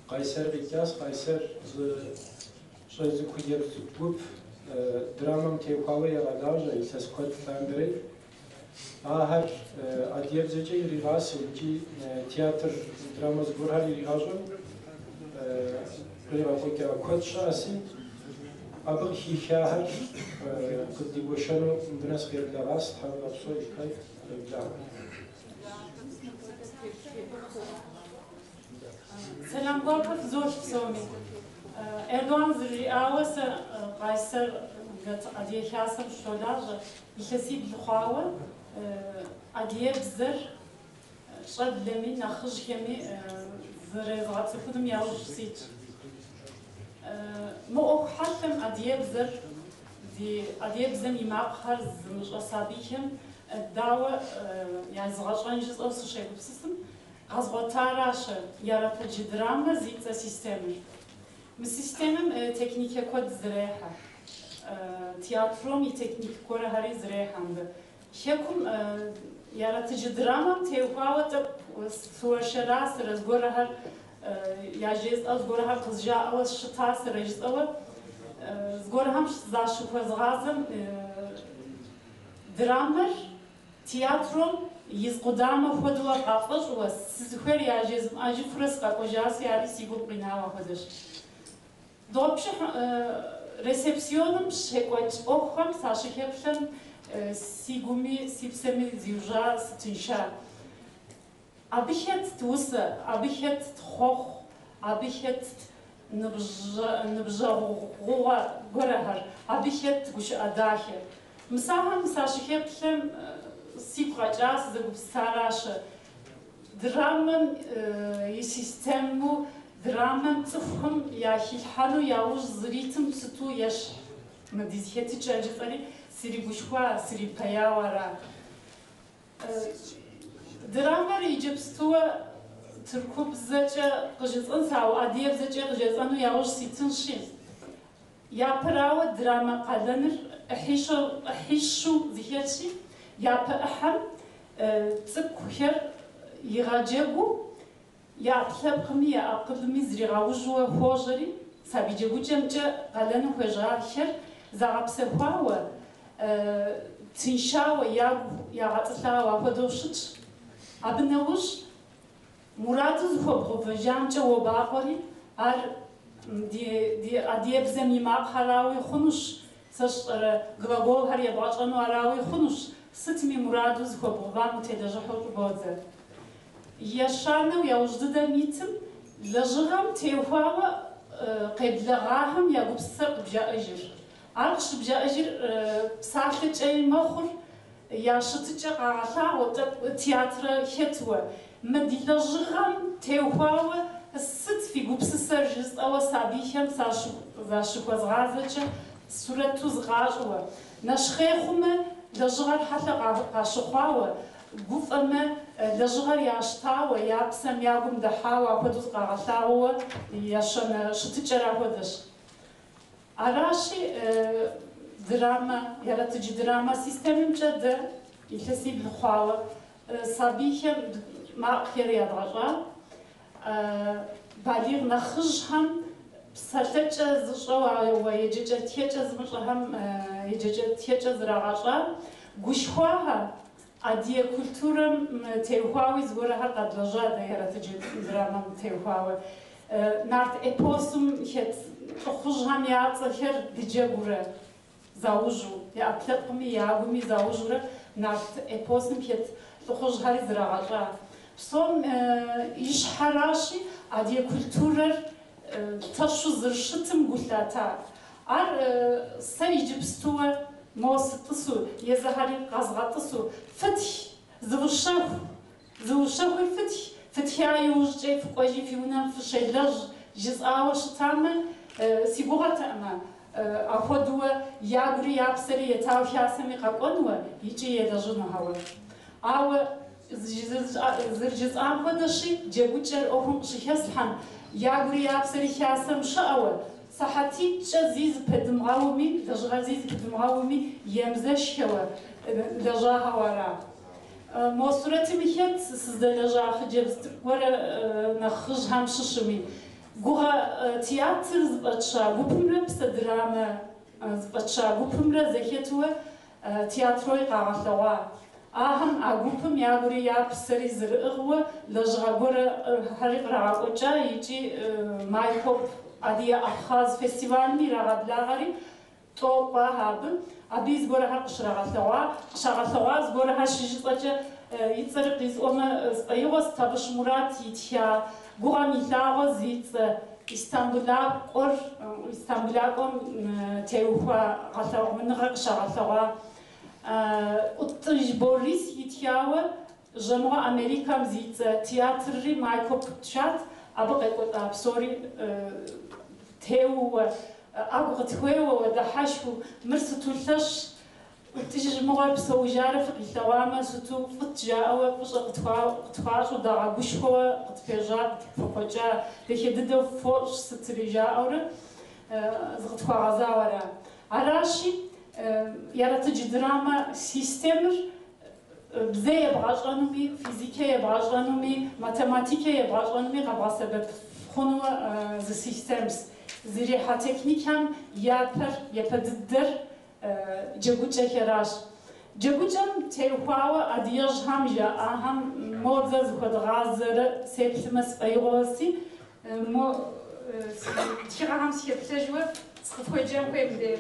Къайсэр къикӏащ. Къайсэр зы щӏалэ цӏыкӏу, хъыджэбз цӏыкӏу гуп драмэм теухуауэ егъэлажьэ илъэс куэд лъандэрэ. Ахэр адыгэбзэкӏэ иригъасэу икӏи театр драмэ зыгуэрхэр иригъащӏэу къригъэкӏуэкӏа куэд щыӏэси, абы къыхихахэр къыддигуэшэну мыбы нэс къеблэгъащ. Тхьэуегъэпсэу, Илкай, къеблагъэ. Сэлам гуапэ фызох псоми. Эрдогъан зэрыжиӏауэ, сэ Къайсэр дэт Адыгэ Хасэм сыщолажьэ. Илъэсибл хъуауэ адыгэбзэр щӏэблэми нэхъыжьхэми зэрезгъэцӏыхуным яужь ситщ. Мы ӏуэху хьэлъэм адыгэбзэр, ди адыгэбзэм и макъхэр зымыщӏэ сабийхэм дауэ язгъэщӏэн жысӏэу сыщегупсысым, къэзгъуэтаращ Яратыджы драмэ зи цӏэ системэр. Мы системэм техникэ куэд зэрехьэ. Театром и техникэ гуэрхэри зэрехьэ мыбы. Хэкум Яратыджы драмэм теухуауэ тӏэкӏу сыуэршэрасэрэ зыгуэрхэр яжесӏэу, зыгуэрхэр къызжаӏэуэ сыщытасэрэ жысӏэуэ зыгуэрхэм защыхуэзгъазэм драмэр театром и зы къудамэ хуэдэуэ къафӏэщӏуэ, сызыхуейр яжезмыӏэжыфурэ сыкъэкӏуэжаси, ари си гум къинауэ хуэдэщ. Дыгъуэпшыхь ресепсионым щекӏуэкӏ ӏуэхухэм сащыхэплъэм си гуми си псэми зиужьа, сытынша. Абы хэтт усэ, абы хэтт хъуэхъу, абы хэтт ныбжьэгъугъэ гуэрхэр, абы хэтт гушыӏэ дахэ. Мис ахэм сащыхэплъэм сигу къэкӏа, сызэгупсысаращ. Драмэм и систему, драмэм цӏыхухэм яхилъхьэну яужь зритым сыту ещхь мы ди зэхэтыкӏэр жысӏэри, сригушхуа, срипеяуэ ара. Драмэр иджыпстуэ тыркубзэкӏэ къыжысӏэнщ, ауэ адыгэбзэкӏэ къыжесӏэну яужь ситынщи. Япэрауэ, драмэ къалэныр ӏыхьищу зэхэтщи, япэ ӏыхьэм цӏыкӏухэр игъэджэгуу, я ӏэпкълъэпкъми я акъылми зригъэужьуэ хуожьэри, сабий джэгукӏэмкӏэ къалэну хуежьахэр загъэпсэхуауэ, тыншауэ, ягу ягъэтӏылъауэ апхуэдэу щытщ. Абы нэужь мураду зыхуэбгъэувэжамкӏэ уобакъуэри, ар ди адыгэбзэм и макъхэрауи хъунущ, сэ сщӏэрэ глаголхэр ебгъэщӏэну арауи хъунущ, сытми мураду зыхуэбгъэувам утелэжьыхьу щӏыбодзэ. Ещанэу яужь дыдэм итым лэжьыгъэм теухуауэ къеблэгъахэм я гупсысэр къыбжаӏэжыр. Ар къыщыбжаӏэжыр псалъэкӏэи мэхъур, я щытыкӏэ къагъэлъагъуэ тӏэкӏу театрэ хэтуэ. Мы ди лэжьыгъэм теухуауэ сыт фи гупсысэр жысӏэуэ сабийхэм защыхуэзгъазэкӏэ сурэту зыкъащӏыуэ. Нэщхъей хъумэ, лэжьыгъэр хьэлъэ къащыхъуауэ, Гуфӏэмэ, лэжьыгъэр ящтауэ, я псэм, я гум дыхьауэ апхуэдэу зыкъагъэлъагъуэуэ ещанэ щытыкӏэр апхуэдэщ. Аращи, драмэ, Яратыджы драмэ системымкӏэ дэ илъэсибл хъуауэ сабийхэм макъхэр ядгъэщӏа, балигъ нэхъыжьхэм псэлъэкӏэ зыщӏэу, ауэ еджэкӏэ тхэкӏэ зымыщӏэхэм еджэкӏэ тхэкӏэ зрагъэщӏа, гушхуагъэ, Адыгэ культурэм теухуауи зыгуэрхэр къэдлэжьа дэ Яратыджы драмэм теухуауэ. Нарт эпосым хэт лӏыхъужьхэм я цӏэхэр дыджэгурэ заужьу, я ӏэпкълъэпкъми я гуми заужьурэ нарт эпосым хэт лӏыхъужьхэри зрагъэщӏа. Псом ищхьэращи, адыгэ культурэр лъэщу зэрыщытым гу лъата. Ар сэ иджыпстуэ мо сытӏысу, езыхэри къэзгъэтӏысу, фытх, зывущэху, зывущэхуи фытх, фытха иужькӏэ фыкӏуэжи фи унэм фыщелэжь жысӏауэ щытамэ, си гугъэтэкъымэ, апхуэдэуэ ягури я псэри етауэ хасэми къэкӏуэнуэ икӏи елэжьынухьэуэ. Ауэ зэрыжысӏам хуэдэщи, джэгукӏэр ӏуэхум къыщыхэслъхьэм, ягури я псэри хасэм щыӏэуэ, сыхьэтитӏкӏэ зи зыпэдымгъэуми, лэжьыгъэр зи зыпэдымгъэуми емызэшхэуэ лэжьахэу ара. Мо сурэтым хэт сыздэлэжьа хъыджэбз цӏыкӏу гуэрэ нэхъыжьхэм щыщыуи. Гугъэ театр зыфӏэтща гупымрэ Псэ драмэ зыфӏэтща гупымрэ зэхэтуэ театрои къагъэлъэгъуа. Ахэм а гупым ягури я псэри зэрыӏыгъыуэ лэжьыгъэ гуэрхэри кърагъэкӏуэкӏа икӏи Майкоп Адыгэ Абхъаз фестивалми ирагъэблагъэри тӏэу кӏуа абы. Абы зыгуэрхэр къыщрагъэлъэгъуа, къыщагъэлъэгъуа зыгуэрхэр щыжысӏэкӏэ и цӏэр къисӏуэмэ сфӏэигъуэщ Табыщ Мурат итха Гугъэм и лъагъуэ зи цӏэ Истамбылакӏуэр, Истамбылакӏуэм теухуа гъэлъэгъуэныгъэ къыщагъэлъэгъуа. Ӏутӏыж Борис итхауэ Жьэмыгъуэ Америкэм зи цӏэ театрри Майкоп тшат, абы къекӏуэлӏа псори теууэ, ӏэгу къытхуеуэуэ, дыхьэшхыу, мыр сыту лъэщ, ӏутӏыжыр мыгъуэр псэужарэ фыкъилъэгъуамэ, сыту фӏыт жаӏэуэ фӏыщӏэ къытхуащӏу, дагъэгушхуэуэ къытпежьа, къытпыкъуэкӏа, дахэ дыдэу фощӏ сытри жаӏэурэ зыкъытхуагъэзауэ ара. Аращи, yaratıcı drama sistemir бзэ ебгъэщӏэнуми, физикэ ебгъэщӏэнуми, математикэ ебгъэщӏэнуми къэбгъэсэбэп хъунуэ зы системс. Зэрихьэ техникэм япэр, япэ дыдэр джэгукӏэхэращ. Джэгукӏэм теухуауэ адыгэжьхэм жаӏахэм модзэ зыхуэдгъазэрэ сеплъымэ сфӏэигъуэси, мо тхыгъэхэм сыхэплъэжуэ сыкъыфхуеджэн хуей мыдей.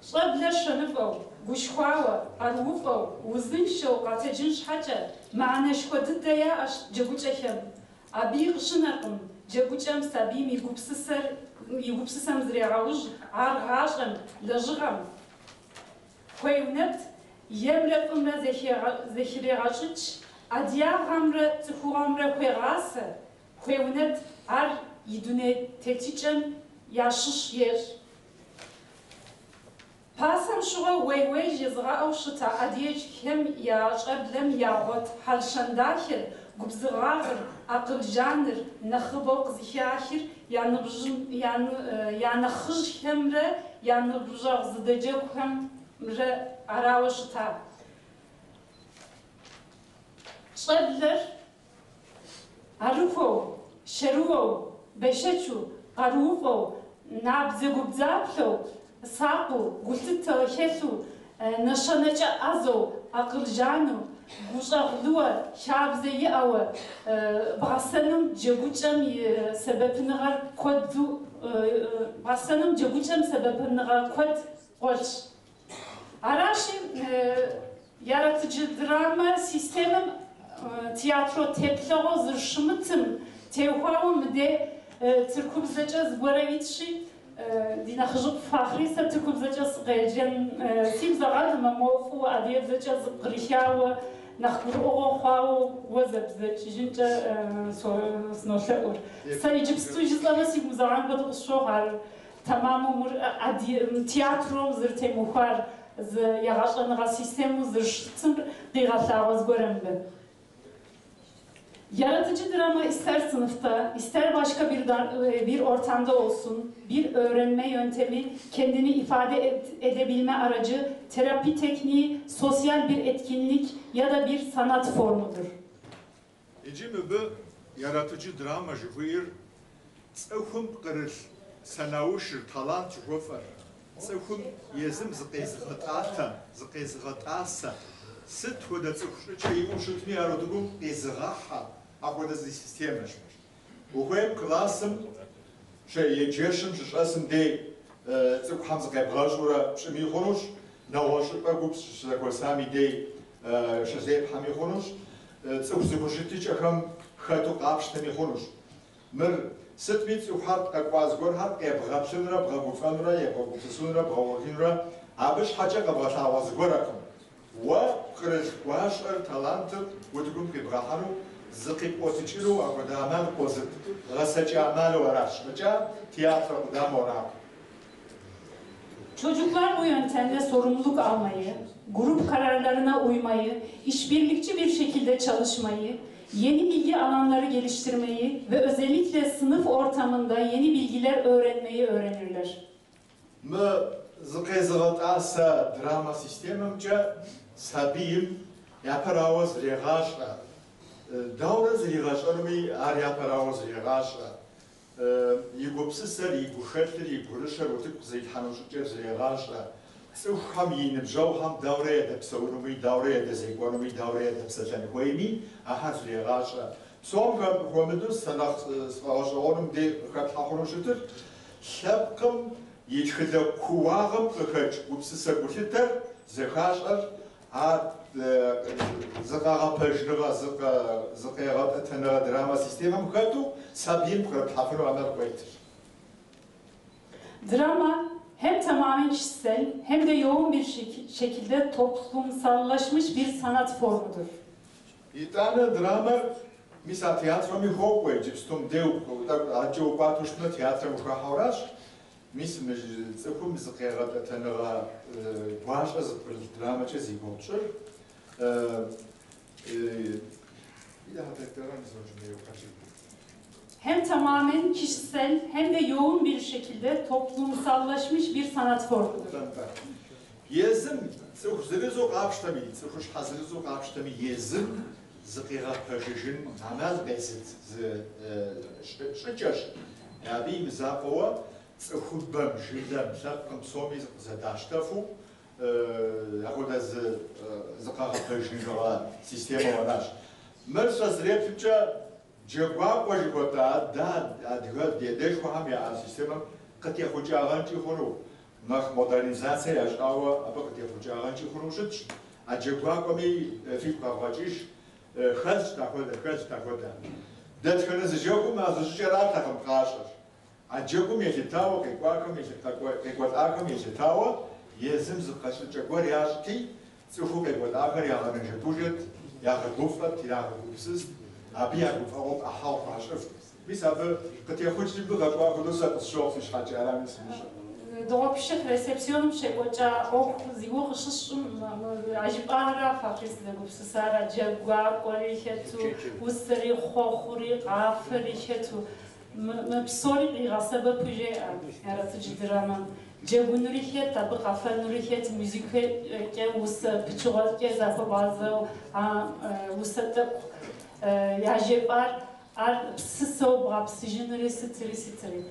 Щӏэблэр щэныфӏэу, гушхуауэ, къарууфӏэу, узыншэу къэтэджын щхьэкӏэ мыхьэнэшхуэ дыдэ яӏэщ джэгукӏэхэм. Абыи къыщынэркъым джэгукӏэм сабийм и гупсысэм зрегъэужь, ар гъащӏэм, лэжьыгъэм хуеунэтӏ, емрэ фӏымрэ зэхрегъэщӏыкӏ, адыгагъэмрэ цӏыхугъэмрэ хуегъасэ, хуеунэтӏ, ар и дуней тетыкӏэм ящыщ ещӏ. Пасэм щыгъуэ уей-уей жезыгъэӏэу щыта адыгэхэм я щӏэблэм ягъуэт хьэл-щэн дахэр, губзыгъагъыр, акъыл жаныр нэхъыбэу къызыхахыр я нэхъыжьхэмрэ я ныбжьэгъу зэдэджэгухэмрэ арауэ щыта. Щӏэблэр ӏэрыхуэу, шэрыуэу, бэшэчу, къарууфӏэу, набдзэгубдзаплъэу, сакъыу, гулъытэ хэлъу, нэщэнэкӏэ ӏэзэу, акъыл жану, гущӏэгъулыуэ, хабзэ иӏэуэ бгъэсэным джэгукӏэм и сэбэпыныгъэр куэду бгъэсэным джэгукӏэм сэбэпыныгъэ куэд къуэлъщ. Аращи, yaratıcı drama sistemim театро теплъэгъуэ зэрыщымытым теухуауэ мыдей тыркубзэкӏэ зыгуэрэ итщи, ди нэхъыжьыфӏ Фахъри сэ тыркубзэкӏэ сыкъеджэн си бзэгъэлымэ, мо фӏыуэ адыгэбзэкӏэ зыпкърихауэ, нэхъ гурыӏуэгъуэ хъуауэ уэ зэбдзэкӏыжынкӏэ сынолъэӏур. Сэ иджыпсту жысӏэмэ си гумызагъэн хуэдэу къысщохъу ар тэмэму мыр театром зэрытемыухуар, зы егъэщӏэныгъэ систему зэрыщытым къигъэлъагъуэ зыгуэрым мыбы. Yaratıcı drama ister sınıfta, ister başka bir ortamda olsun, bir öğrenme yöntemi, kendini ifade edebilme aracı, terapi tekniği, sosyal bir etkinlik ya da bir sanat formudur. Иджы мыбы yaratıcı drama жыхуиӏэр цӏыхум пкърылъ сэнаущыр, талант жыхуэфӏэр, цӏыхум езым зыкъезыгъэтӏатэ, зыкъезыгъэтӏасэ, сыт хуэдэ цӏыху щӏыкӏэ иӏэу щытми ар утыкум къезыгъэхьэ апхуэдэ зы системэщ. Ухуейм классым еджэщым щыщӏэсым дей цӏыхухэм зыкъебгъэщӏурэ пщӏыми хъунущ, нэгъуэщӏыпӏэ гуп щызэхуэсам и дей щызепхьэми хъунущ, цӏыху зэхущытыкӏэхэм хэту къапщтэми хъунущ. Мыр сытми цӏыхухэр къэкӏуа зыгуэрхэр къебгъэплъынрэ бгъэгуфӏэнрэ ебгъэгупсысынрэ бгъэуэхынрэ абы щхьэкӏэ къэбгъэлъагъуэ зыгуэрэкъым. Уэ пкърылъ гуащӏэр, талантыр утыкум къибгъэхьэну, зыкъипӏуэтыкӏыну апхуэдэ ӏэмал къозыт гъэсэкӏэ ӏэмалу аращ. Мыкӏэ театр къудамэу аракъым. Çocuklar bu yöntemle sorumluluk almayı, grup kararlarına uymayı, işbirlikçi bir şekilde çalışmayı, yeni bilgi alanları geliştirmeyi ve özellikle sınıf ortamında yeni bilgiler öğrenmeyi öğrenirler. Мы зыкъезыгъэтӏасэ драма системэмкӏэ сабийм япэрауэ зрегъащӏэ. Даурэ зригъэщӏэнуми, ар япэрауэ зрегъащӏэ. И гупсысэр, и гухэлъыр, и гурыщэр утыку къызэрилъхьэну щӏыкӏэр зрегъащӏэ. Цӏыхухэм и ныбжьэгъухэм даурэ ядэпсэунуми, даурэ ядэзекӏуэнуми, даурэ ядэпсэлъэн хуейми, ахэр зрегъащӏэ. Псом хуэмыдэу сэ нэхъ сфӏэгъэщӏэгъуэным дей къыхэплъхьэ хъуну щытыр, лъэпкъым и тхыдэ кууагъым къыхэкӏ гупсысэ гулъытэр зэхащӏэр, ар зыкъэгъэпэжыныгъэ, зыкъегъэтӏэтэныгъэ драмэ системэм хэту сабийм пкърыплъхьэфыну ӏэмал къуетыр. Drama hem tamamen kişisel hem de yoğun bir şekilde toplumsallaşmış bir sanat formudur. Итӏанэ драмэр мис а театрми хуокӏуэ иджыпстум деу тӏэкӏу адэкӏэ укӏуатэу щытмэ театрым ухыхьэуращ. Мис мы цӏыхум зыкъегъэтӏэтэныгъэ гуащӏэ зыпкърылъ драмэкӏэ зи гугъу тщӏыр. Bir daha tekrar mısın o cümleyi kaçırdım. Hem tamamen kişisel hem de yoğun bir şekilde toplumsallaşmış bir sanat formudur. Езым цӏыху зырызу къапщтэми, цӏыхущхьэ зырызу къапщтэми, езым зыкъигъэпэжыжын ӏэмал къезыт зы щӏыкӏэщ. Абы и мызакъуэуэ цӏыхубэм, жылэм, лъэпкъым псоми зыкъызэдащтэфу апхуэдэ зы зыкъэгъэпэжыныгъэ системэу аращ. Мыр сэ зэреплъымкӏэ джэгуакӏуэ жыхуэтӏэ адэ адыгэ дедэшхуэхэм яӏа системэм къытехъукӏагъэнкӏи хъуну, нэхъ модернизацие ящӏауэ абы къытехъукӏагъэнкӏи хъуну щытщ. А джэгуакӏуэми фигу къэвгъэкӏыж, хэлъщ апхуэдэ, хэлъщ апхуэдэ. Дэтхэнэ зы джэгум а зы щӏыкӏэратэкъым къащӏэр. А джэгум елъытауэ, къекӏуахэм къекӏуэлӏахэм елъытауэ езым зы къэщӏыкӏэ гуэр ящӏти, цӏыхуу къекӏуэлӏахэр ягъэнэжэгужэт, ягъэгуфӏэт, ирагъэгупсыст, абы я гуфӏэгъуэм ӏыхьэгъу хуащӏыфт. Мис абы къытехъукӏри мыбы къэкӏуа хуэдэу сэ къысщохъу си щхьэкӏэ, арами сымыщӏэ. Дыгъуэпшыхь ресепсионым щекӏуэкӏа ӏуэху зи гугъу къыщысщӏым а жыпӏахэр Фахъри сызэгупсысар, а джэгуакӏуэри хэту, усэри, хъуэхъури, къафэри хэту. Мы псори къигъэсэбэпу жеӏэ Ярэтэдж драмэм. Джэгунури хэт, абы къэфэнури хэт, музыкэкӏэ усэ пычыгъуэкӏэ захуэбгъазэу а усэ тӏэкӏу яжепӏар, ар псысэу бгъэпсыжынури сытри сытри.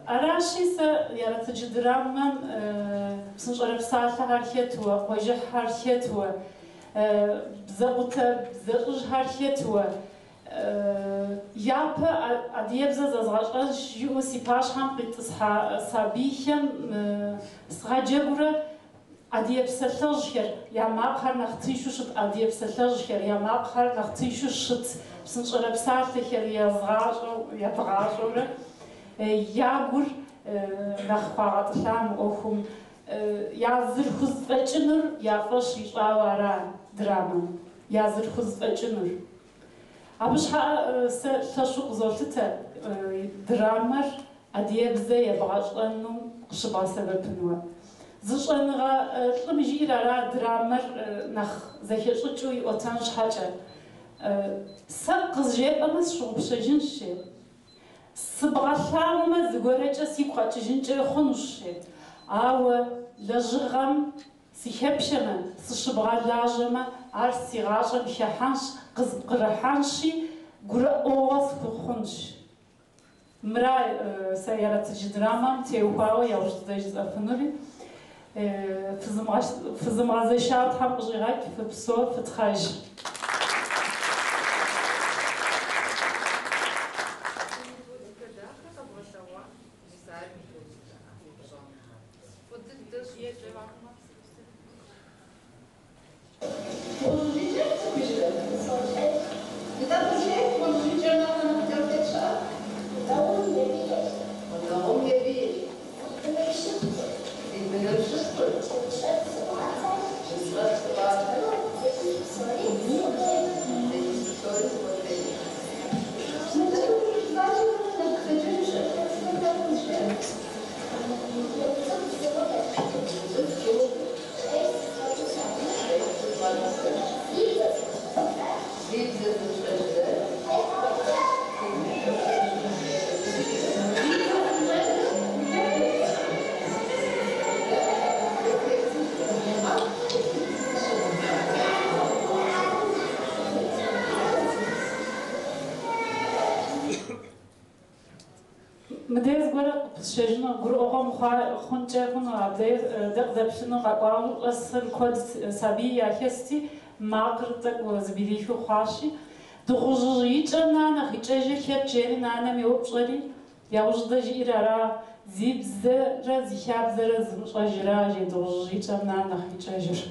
Аращи сэ Ярэтэдж драмэм псынщӏэрэ псалъэхэр хэтуэ, къуажэхьхэр хэтуэ, бзэкъутэ бзэщӏыжхэр хэтуэ, япэ адыгэбзэ зэзгъэщӏэнщ жиӏэу си пащхьэм къитӏысхьа сабийхэм сгъэджэгурэ адыгэ псалъэжьхэр, я макъхэр нэхъ тыншу щыт адыгэ псалъэжьхэр, я макъхэр нэхъ тыншу щыт псынщӏэрэ псалъэхэр езгъащӏэу, ядгъащӏэурэ я гур нэхъ хуагъэтӏылъа мы ӏуэхум. Я зыр хузэфӏэкӏынур я фӏэщ ищӏауэ ара драмэм, я зыр хузэфӏэкӏынур. Абы щхьэ сэ лъэщу къызолъытэ драмэр адыгэбзэ ебгъэщӏэну къыщыбгъэсэбэпынуэ. Зы щӏэныгъэ лӏым жиӏэр ара драмэр нэхъ зэхещӏыкӏыу иӏуэтэн щхьэкӏэ. Сэ къызжепӏэмэ сщыгъупщэжынщ, сыбгъэлъагъумэ зыгуэркӏэ сигу къэкӏыжынкӏэ хъунущ, ауэ лэжьыгъэм сыхэпшэмэ, сыщыбгъэлажьэмэ, ар си гъащӏэм хыхьэнщ, къызпкърыхьэнщи, гурыӏуэгъуэ схуэхъунщ. Мыра сэ Ярэтэдж драмэм теухуауэ яужь дыдэ жысӏэфынури. Фызымгъэзэшауэ Тхьэм къыщӏигъэкӏ, фыпсэу, фытхъэж. Методикэ дахэ къэбгъэлъэгъуа, жысӏар методикэ упщӏэм. Фӏы дыдэщ. Мыдей зыгуэр къыпысщэжыну гурыӏуэгъуэ мыхъуа хъункӏэ хъуну, абдей дэ къыдэплъыну къэкӏуауэ щӏэсыр куэд сабий яхэсти, макъыр тӏэкӏу зыбирихыу хъуащи. Дыгъужьыжь икӏэм нэ нэхъ икӏэжыр хэт жери нанэм еупщӏэри, яужь дэ жиӏэр ара, зи бзэрэ зи хабзэрэ зымыщӏэжыра, жи дыгъужьыжь икӏэм нэ нэхъ икӏэжыр.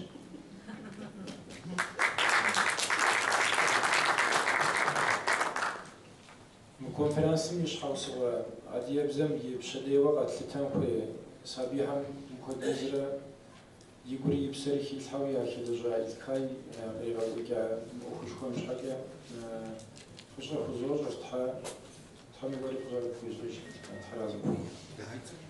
Мы конференсым и щхьэусыгъуэ адыгэбзэм и пщэдейуэ къэтлъытэн хуей сабийхэм мыпхуэдизрэ и гури и псэри хилъхьэу яхэлэжьа Илкай къригъэкӏуэкӏа ӏуэхушхуэм щхьэкӏэ фӏыщӏэ хузощӏыр, Тхьэ, Тхьэм уэри фӏыщӏэ къыпхуищӏыж, Тхьэразэ пхухъу.